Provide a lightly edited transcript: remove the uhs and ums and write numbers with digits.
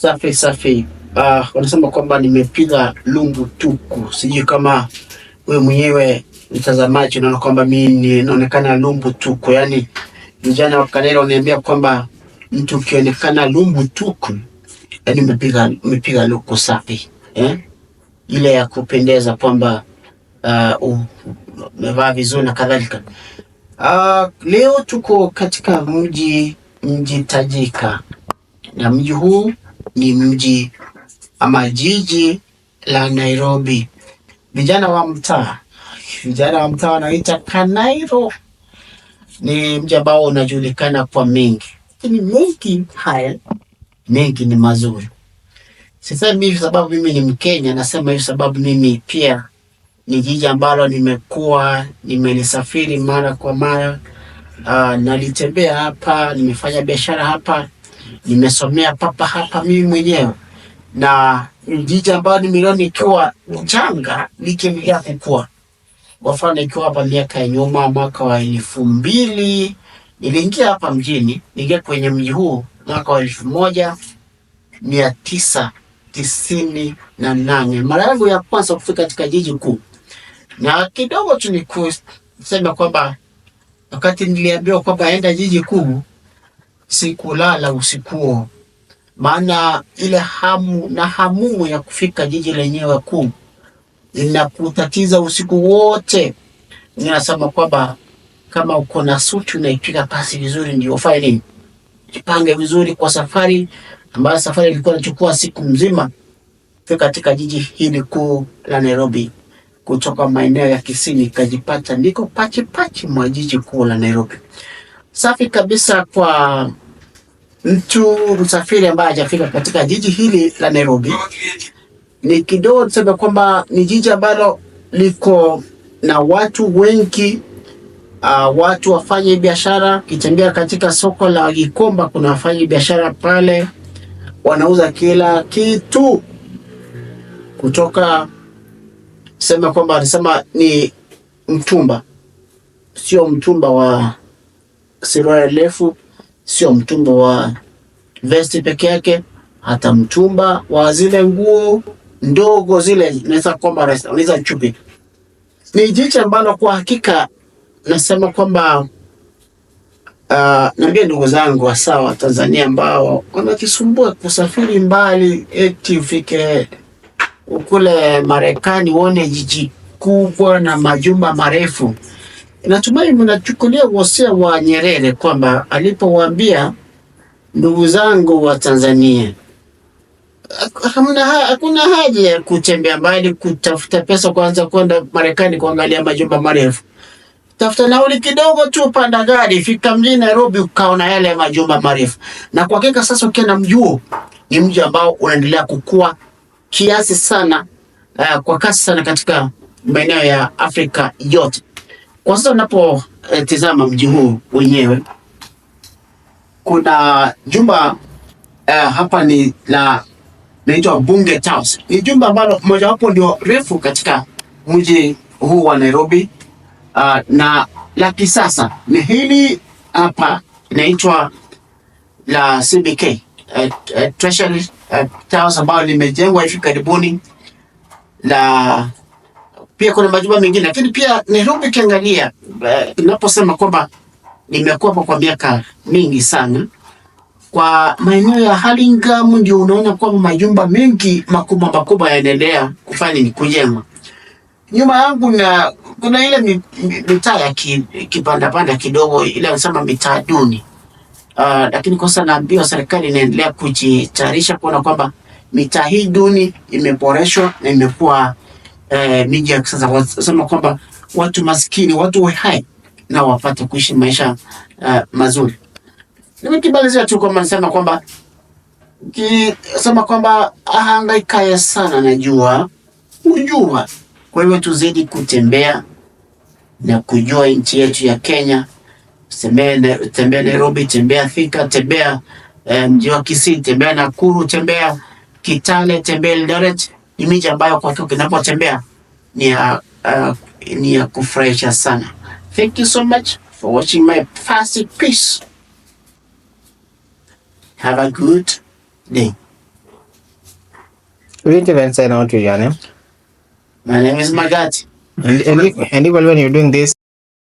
Safi safi. Wanasema kwamba nimepiga lungu tuku. Sijui kama wewe mwenyewe mtazamaji unaona kwamba mimi naonekana lumbu tuku, yaani vijana wa Kanela wananiambia kwamba mtu ukionekana lumbu tuku, yaani umepiga luku safi, eh? Ile ya kupendeza kwamba umevaa vizuri na kadhalika. Leo tuko katika mji tajika, na mji huu ni mji ama jiji la Nairobi. Vijana wa mtaa wanaita Kanairo. Ni mji ambao unajulikana kwa mengi, lakini mengi haya mengi ni mazuri. Sisemi hivi sababu mimi ni Mkenya, nasema hivi sababu mimi pia ni jiji ambalo nimekuwa nimelisafiri mara kwa mara. Nalitembea hapa, nimefanya biashara hapa, nimesomea papa hapa mimi mwenyewe, na ni jiji ambalo nimeliona nikiwa mchanga likiendelea kukua. Kwa mfano, nikiwa hapa miaka ya nyuma, mwaka wa 2000 niliingia hapa mjini, niliingia kwenye mji huu mwaka wa 1998, mara yangu ya kwanza kufika katika jiji kuu. Na kidogo tu ni kusema kwamba wakati niliambiwa kwamba enda jiji kuu, sikulala usiku huo, maana ile hamu na hamumu ya kufika jiji lenyewe kuu inakutatiza usiku wote. Ninasema kwamba kama uko na suti unaipiga pasi vizuri, ndio ufanye nini, jipange vizuri kwa safari ambayo safari ilikuwa inachukua siku mzima kufika katika jiji hili kuu la Nairobi kutoka maeneo ya Kisii, nikajipata niko pachi pachi mwa jiji kuu la Nairobi. Safi kabisa kwa mtu msafiri ambaye hajafika katika jiji hili la Nairobi, ni kidogo tuseme kwamba ni jiji ambalo liko na watu wengi. Watu wafanye biashara. Ukitembea katika soko la Gikomba kuna wafanye biashara pale, wanauza kila kitu kutoka sema kwamba alisema ni mtumba, sio mtumba wa suruali refu, sio mtumba wa vesti peke yake, hata mtumba wa zile nguo ndogo zile, naweza kwamba unaweza chupi. Ni jiji ambalo kwa hakika nasema kwamba naambia ndugu zangu hasa wa Tanzania ambao wanajisumbua kusafiri mbali eti ufike kule Marekani uone jiji kubwa na majumba marefu. Natumai mnachukulia wosia wa Nyerere kwamba alipowaambia ndugu zangu wa Tanzania, hakuna haja ya kutembea mbali kutafuta pesa kwanza kwenda Marekani kuangalia majumba marefu. Tafuta nauli kidogo tu, panda gari, fika mjini Nairobi ukaona yale majumba marefu. Na kwa hakika sasa ukienda mji huo, ni mji ambao unaendelea kukua kiasi sana, kwa kasi sana katika maeneo ya Afrika yote. Kwa sasa unapotizama mji huu wenyewe, kuna jumba hapa ni la inaitwa Bunge House. Ni jumba ambalo mojawapo ndio refu katika mji huu wa Nairobi, na la kisasa. Ni hili hapa inaitwa la CBK Treasury Towers ambayo limejengwa hivi karibuni, la pia kuna majumba mengine, lakini pia Nairobi ukiangalia, tunaposema kwamba nimekuwa hapa kwa miaka mingi sana, kwa maeneo ya Hurlingham ndio unaona kwamba majumba mengi makubwa makubwa yanaendelea kufanya nini, kujengwa. Nyuma yangu na kuna ile mitaa ya kipanda panda kidogo, ile wanasema mitaa duni. Lakini kwa sasa naambiwa serikali inaendelea kujitayarisha kuona kwamba mitaa hii duni imeboreshwa na imekuwa miji ya kisasa. Wasema kwamba watu maskini, watu wa hai na wapate kuishi maisha mazuri. Nimekimalizia tu kwamba nasema kwamba kisema kwamba ahangaikaye sana najua hujua. Kwa hiyo tuzidi kutembea na kujua nchi yetu ya Kenya. Tembea Nairobi, tembea Thika, tembea mji wa Kisii, tembea Nakuru, tembea Kitale, tembea Eldoret. Ni miji ambayo kwa hakika unapotembea ni ya kufurahisha sana. Thank you so much for watching my first piece. Have a good day. You didn't even say now to your name. My name is Magati. And equally when you're doing this,